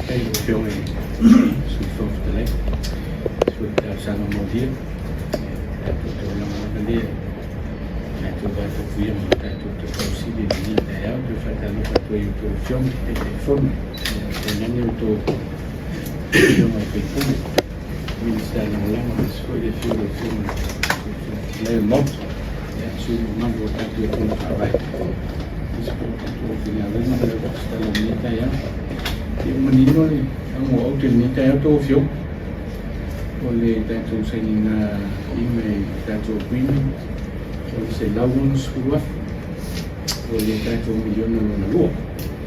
Faafetai i lau Afioga i le Sui Fofoga Fetalai i le talosaga molia. Tatou taulaga lava lea tatou vatapuia ma tatou Tapaau Sili i lenei taeao. Ou te faatalofa atu ai i a outou Afioga i Taitaifono, tainane outou Afioga i sui usufono, Minisita Lagolago, aemaise foi le afio o lau Afioga i le Sui Fofoga Fetalai o le Maota, sui usufono mamalu o tatou Fono Faavae, aemaise foi o tatou aufaigaluega ma le au faatatala i lenei taeao. Ia ua manino le ago aute i lenei taeao tou Afioga, o le tatou sainiga lima i le tatou agreement o le $160,000 o le tatou miliona lona lua.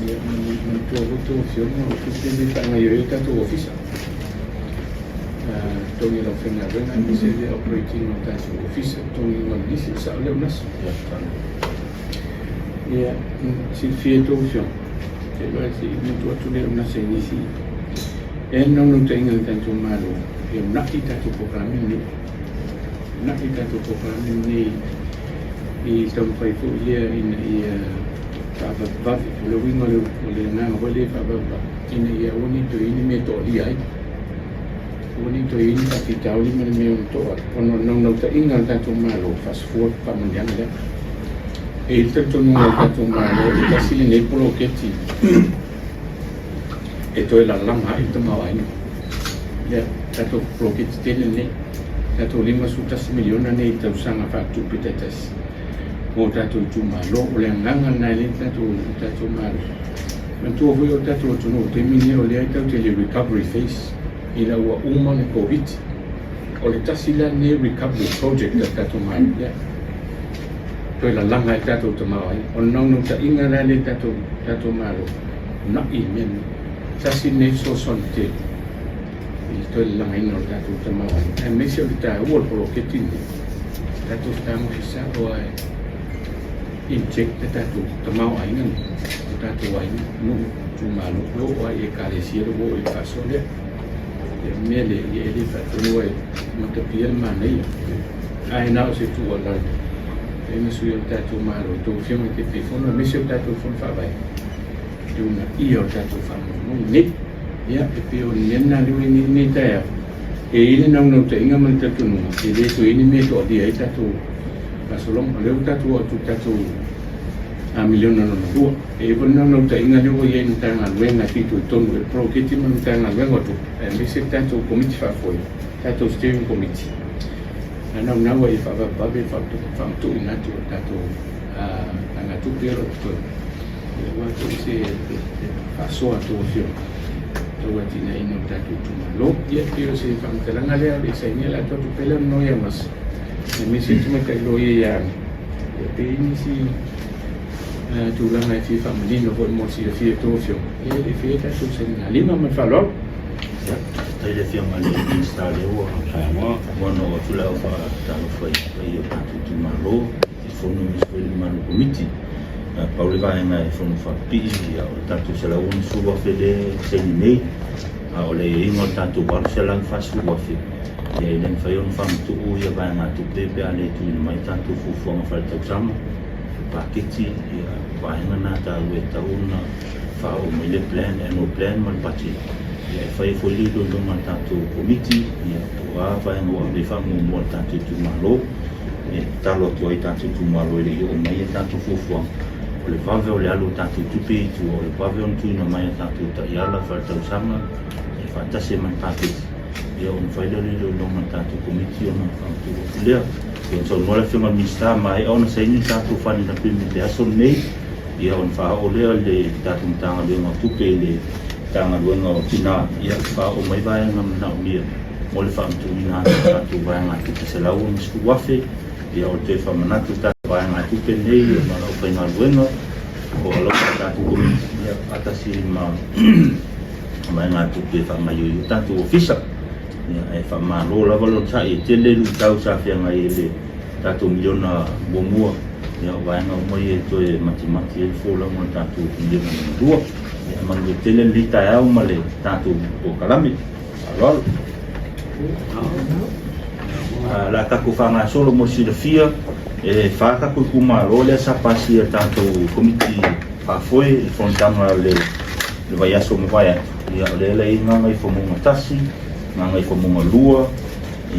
Ia manatua foi tou Afioga o tupe lea e faagaoioi ai tatou ofisa, totogi o le aufaigaluega aemaise le operate ina o tatou ofisa, totogiina o le lisi, e sao lea Unasa? Ia, silafia e tou Afioga, ou te iloa se i manatu atu lea Unasa i nisi, e i ai le naunautaiga a le tatou Malo e uunai tatou polokalame lenei, uunai tatou polokalame lenei i le taumafai foi lea ina ia faavavevave. O le uiga o le agaga foi lea e faavavevave ina ia aua ne i toe i ai ni mea e toalia ai, aua ne i toe i ai ni faafitauli ma ni mea e toa ai, ona o le naunautaiga a le tatou Malo e faasafua le faamanuiaga lea. E i ai le talitonuga o le tatou Malo e tasi lenei poloketi e toe lalaga ai le tamaoaiga lea, tatou poloketi tele lenei, tatou $51 miliona nei i tausaga faaletupe taitasi mo tatou itumalo. O le agaga lena e le tatou tatou Malo. Manatua foi o le tatou atunuu i le taimi lenei o lea e tatou te i le recovery phase ina ua uma le Koviti. O le tasi la lenei recovery project a le tatou Malo lea toe lalaga ai le tatou tamaoaiga. O le naunautaiga la lea i le tatou tatou Malo, uunai le mea lenei. Tasi lenei fesoasoani tele i le toe lalagaina o le tatou tamaoaiga aemaise o le taua o le poloketi lenei, tatou fetagofi sao lava e inject le tatou tamaoaiga lenei o tatou aiga, nuu, itumalo, e oo lava i ekalesia lea ua oo i le faasoa lea. Ia o le mea lea, ia e le faatonu e matapia le manaia, ae na o se tuualalo e na sui o le tatou Malo, tou Afioga i Taitaifono aemaise o le tatou Fono Faavae i le uunaia o le tatou faamoemoe lenei. Ia, e pei o le mea lena lea ua i ai lenei taeao, e i ai le naunautaiga ma le talitonuga, e le toe i ai ni mea e toalia ai tatou faasologa. O lea ua tatou oo atu i le tatou miliona lona lua. E i ai foi le naunautaiga lea ua i ai i le Matagaluega e fitoitonu i le poloketi ma le Matagaluega o Tupe, aemaise le tatou Komiti Faafoe, tatou Steering Committee, a naunau ai e faavavevave le faamatuuina atu o le tatou vaegatupe ia o lo o totoe, aua foi se faasoa a outou afioga tau atinaeina o le tatou itumalo. Ia, e pei o se faamatalaga lea o le i sainia le atu atu pea lea o ia masa, aemaise le tamaitai loia ia Ia, pe i ai nisi tulaga e fia faamanino foi mo le silafia e outou afioga, ia e le i faia tatou sainigalima. Ma le faaaloalo. Faafetai i le Afioga i le Minisita o lea ua na oo atu lau faatalofa i le paia o le tatou itumalo i fono aemaise foi le mamalu o le Komiti. Pau le vaega e fono faapipii o le tatou $160,000 lea e saini nei, a o le aiaiga o le tatou $840,000, e le mafai ona faamatuu ia vaegatupe pe a le tuuina mai tatou fuafuaga faaletausaga, paketi, ia vaega na taua e tatau ona faaoo mai le plan, annual plan ma le budget. Ia e fai ai foi le iloiloga a le tatou Komiti, ia po o a vaega ua ave ai faamuamua a le tatou itumalo. E tatalo atu ai i tatou itumalo e le i oo mai a tatou fuafuaga, o le vave o le alu o tatou tupe i tua, o le vave ona tuuina mai a tatou taiala faaletausaga e faatasi ai ma le paketi, ia ona fai lea o le iloiloga a le tatou Komiti ona faamatuu atu lea. Ia saunoa le Afioga i le Minisita, maea ona saini le tatou funding agreement i le aso lenei, ia ona faaoo lea i le tatou Matagaluega o Tupe i le Matagaluega o Tina, ia faaoo mai vaega manaomia mo le faamatuuina atu o tatou vaegatupe $160,000. Ia o le toe faamanatu i tatou vaegatupe nei ma le aufaigaluega o alofa i tatou Komiti, ia faatasi ma vaegatupe e faagaoioi ai tatou ofisa. Ia ae faamalo lava le onosai, e tele luitau sa feagai ai le tatou miliona muamua, ia o vaega uma ia e toe matimati ai le folauga o le tatou miliona lona lua. Ia manuia tele lenei taeao ma le tatou polokalame. Faaaloalo. O le a tatou faagasolo mo le silafia, e fa tatou itumalo lea sa pasia e le tatou Komiti Faafoe i le fonotaga a le. le vaiaso ua mavae atu, ia o lea la e i ai Gagaifomauga 1, Gagaifomauga 2,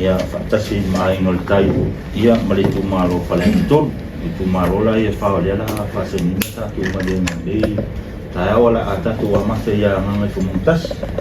ia faatasi ai ma Aiga o le Tai, ia ma le itumalo o Faleata 3. O itumalo la ia e fa o lea la faasaniina tatou maliega i lenei taeao o le a tatou amata ia Gagaifomauga 1.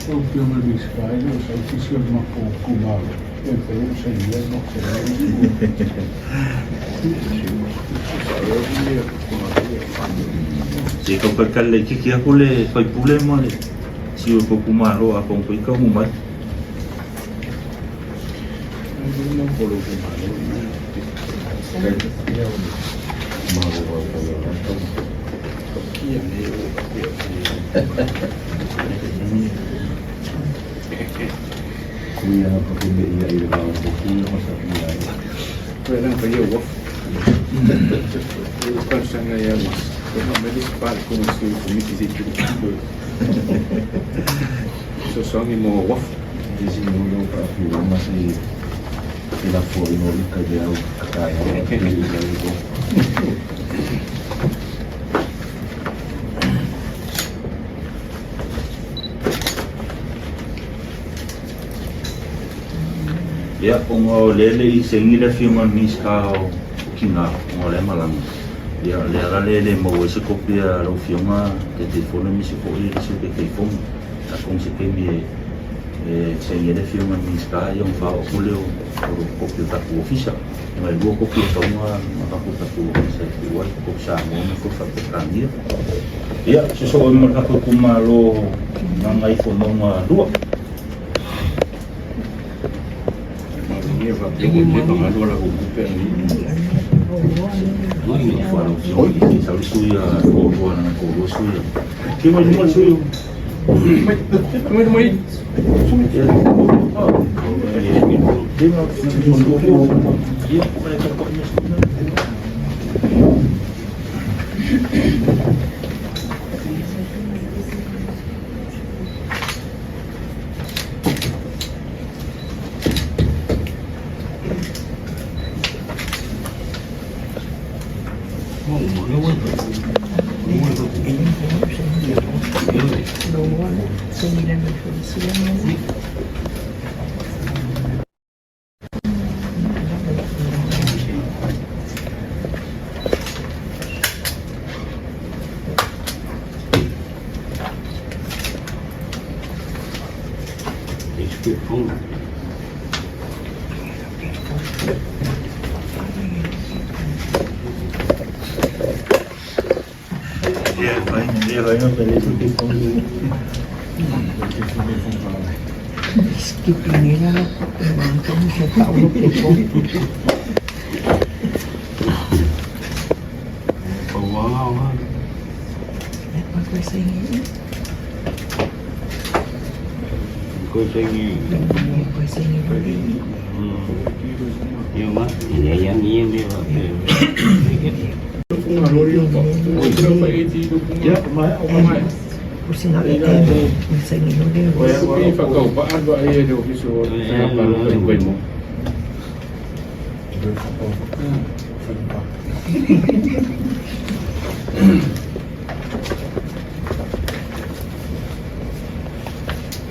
Lau Afioga i le Minisita, e le o sau se isi o le matou itumalo e mafai ona sainia le matou Se i tau talitali laitiiti atu le sui usufono ma le sui o le tou itumalo a tou taunuu mai. Ia, ona o lea e le i saini le Afioga i le Minisita o Tina, ona o lea e malaga, ia o le ala lea e le maua ai se kopi a lau Afioga Taitaifono aemaise foi le Sui Taitaifono. Atonu se taimi e saini ai le Afioga i le Minisita ia ona faaoo atu lea o kopi o le tatou Ofisa. Ona e lua kopi e tatau ona avatu i le tatou Ofisa e tuu ai, kopi Samoa ma kopi faa-Peretania. Ia, sosoo ai ma le tatou itumalo o Gagaifomauga 2.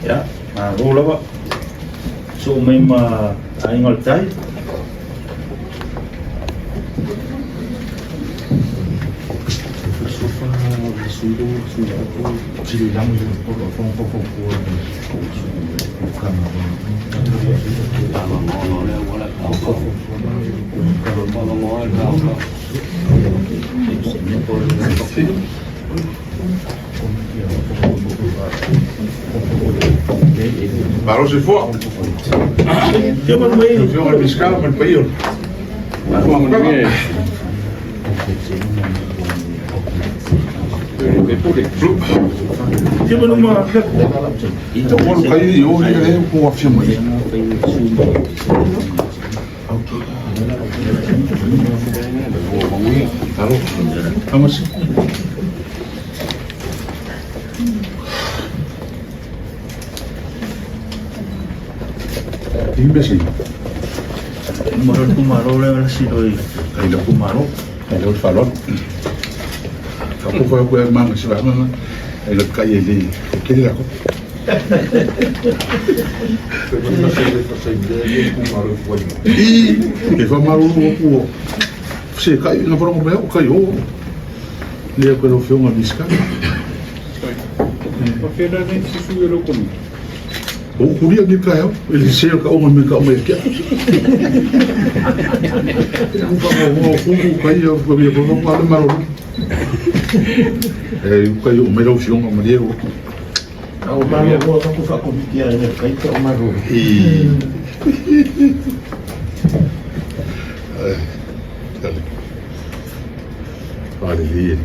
Ia, malo lava. Soo mai ma Aiga o le Tai. Malo se fua. Ia manuia. Afioga i le Minisita ma le paia o le Ia manuia. Ua alu kai i o le ua afio mai. Alo. Amasi. Imbesi. Mo le itumalo lea la silo i Ai le itumalo. Ai le faalolo. Faapopo ai maga se vaagaga ai le kai e le tele la kope. I e faamalulu atu o se kai na faalogo mai au kai o lea koe lau Afioga i le Minisita. O kulia ni taeao, e le sese o ka uma me ka uma e kia. E ku ka mo o ku kai o ku ia ko ma le malo. E u kai o mai lau fionga ma le o. O malo o ka ku fa komiti a le kai ka o malo. I Eh, dale. Hallelujah.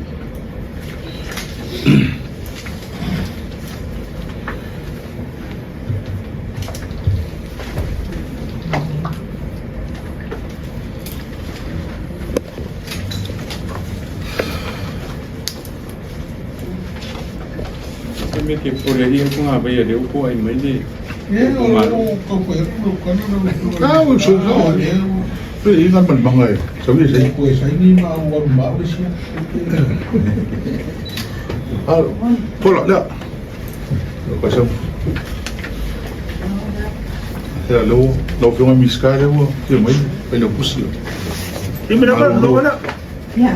Ah, o so so. E i ngā manga e. Sa wi sei. Koe sai ni ma o ma o sia. Ah, pola, lea. Ko sa. Ia leo, lau Afioga i le Minisita lea ua afio mai, fai lau pusi. Ia me lava lo ala.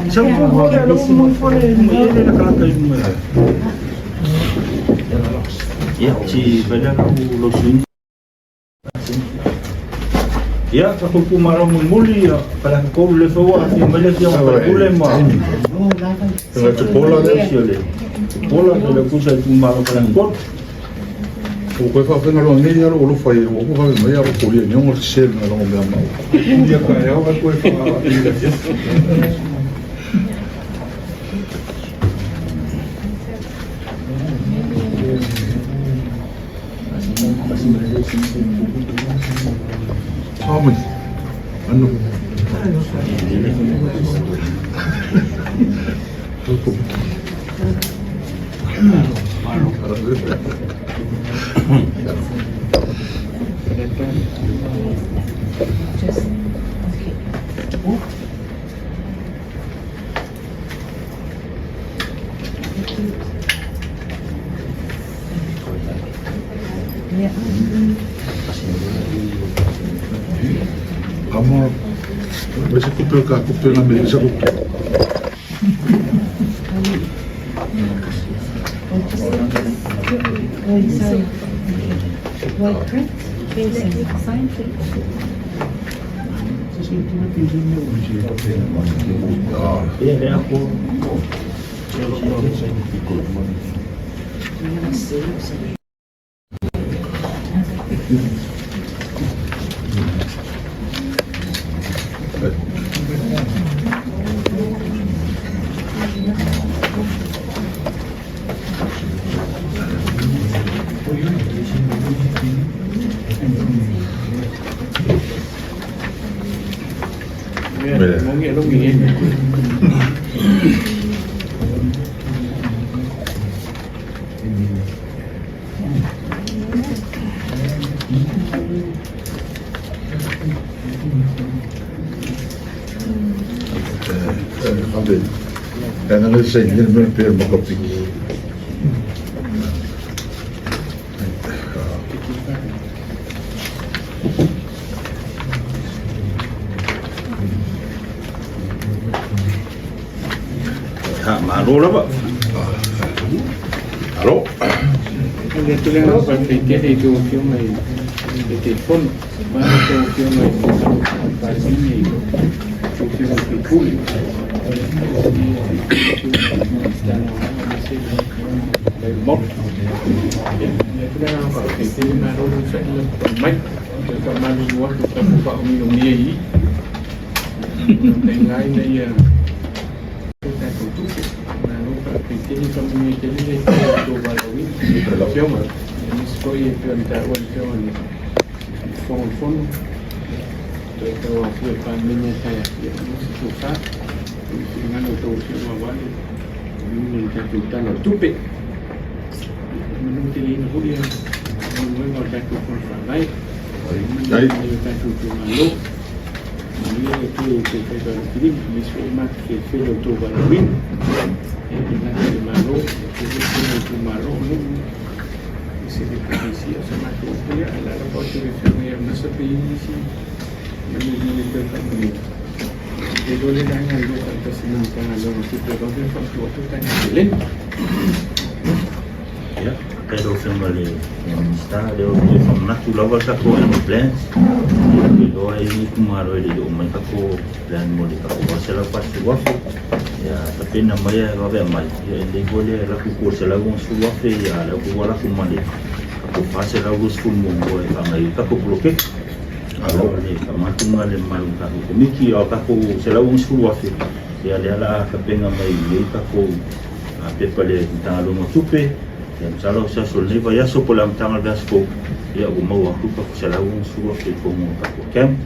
Sa mo mo le lo mo fo le mo le la kalaka i mo. Ia ti vela lo lo sui. Ia ka ku ku maro mo muli ia pala ko le fo wa ia mai le fia pa le ma. Nga te pola lea. Sia le. Pola le ku sa ku maro pala ko. O koe whaawhenga loa nei alo o lofa i o ku whawe mai alo koria ni ongo te sel nga longo mea mau. Ia ka e au koe wha Āmai. Anu. Ama, me se kupe ka kupe na me se kupe. Ia le ako. Leaga le sainia le mea pei o le makapiki. Ha, malo lava. Alo. O le atu le agaga faafetai tele i tou afioga i Taitaifono, vaeane tou afioga i Palemene, i tou afioga i sui usufono, aemaise le Maota. Ia, e atu le agaga faafetai tele, malo le onosai ma le lavapapale mai. Toe faamalulu atu i tatou faaomiomia i i, ona ina ia tatou tupe. Malo faafetai tele, faamanuia tele le Atua i lo outou valaauina. Lau Afioga, aemaise foi e pei ona taua e le Afioga i le Fofoga o le Fono, toe tauaofia o le Palemene a taeao, ia maua se tofa, maua le finagalo o a outou afioga aua le aumaiga o le tatou Tala o le Tupe. Ia manuteleina foi le galuega o le tatou Fono Faavae, manuia nai o tatou itumalo. Manuia le Atua i outou faiva alofilima, aemaise foi o matou felefele o outou valaauina. E le gata i le Malo, e faapea foi tulaga i itumalo, o nuu, aemaise le Ekalesia. O sa matou upu lea, ae o le a lafo atu i le Afioga ia Manasa pe i ai nisi mea mulimuli e toe faamanino. Ou te iloa o lea o le a galulue faatasi ma le Matagaluega o Tupe e vave ona faamatuu atu le tatou seleni. Ia, faafetai i lau Afioga i le Minisita, o lea ou te faamanatu lava le tatou annual plan. Ou te iloa e i ai itumalo e le i oo mai tatou plan mo le tatou $840,000. Ia, tapena mai ae vave aumai. Ia, e lelei foi le alu atu i tua i le $160,000, ia a o lea ua alu atu ma le tatou $421 muamua e faagaoioi ai tatou poloketi. O le faamanatu lena i le mamalu o le tatou Komiti. A o tatou $160,000, ia lea o le a tapena mai nei tatou pepa i le Matagaluega o Tupe, ia masalo o se aso o lenei vaiaso po o le amataga o le vaiaso fou, ia ua maua atu le tatou $160,000 i totonu o le tatou account.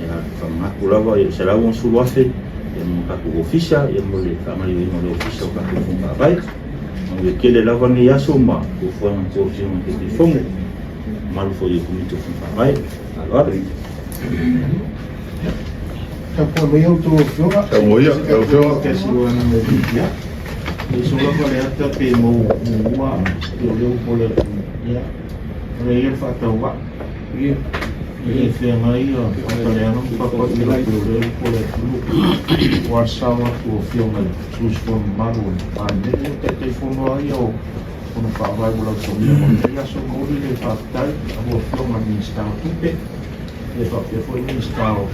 Ia faamanatu lava ia $160,000 ia mo tatou ofisa, ia mo le faagaoioiga o le ofisa o tatou fono faavae. Manuia tele lava lenei aso ma fuafuaga a outou afioga i Taitaifono, mamalu foi o le Komiti o Fono Faavae. Faaaloalo. Tapuai maia outou afioga. Tapuai lau afioga. Ia sola fa le ata pe mau muamua pe o lea ua pole atu ia o lea ia le faatauvaa Ia e le feagai ia Faasaleleaga ma Papailoa pe o lea ua pole atu aua le sao atu o afioga i sui usufono mamalu o le Palemene o Taitaifono lava ia o Fono Faavae ua lautogia mo lenei aso. Momoli le faafetai i lau Afioga i le Minisita o Tupe ia faapea foi Minisita o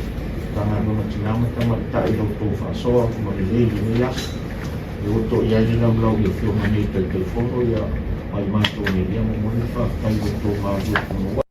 Matagaluega o Tina ma Tamaitai i la outou faasoa ma lelei i lenei aso. E oto i ai le laulau i Afioga nei Taitaifono ia ma i matou nei, ia momoli le faafetai i lo outou galulue punouai.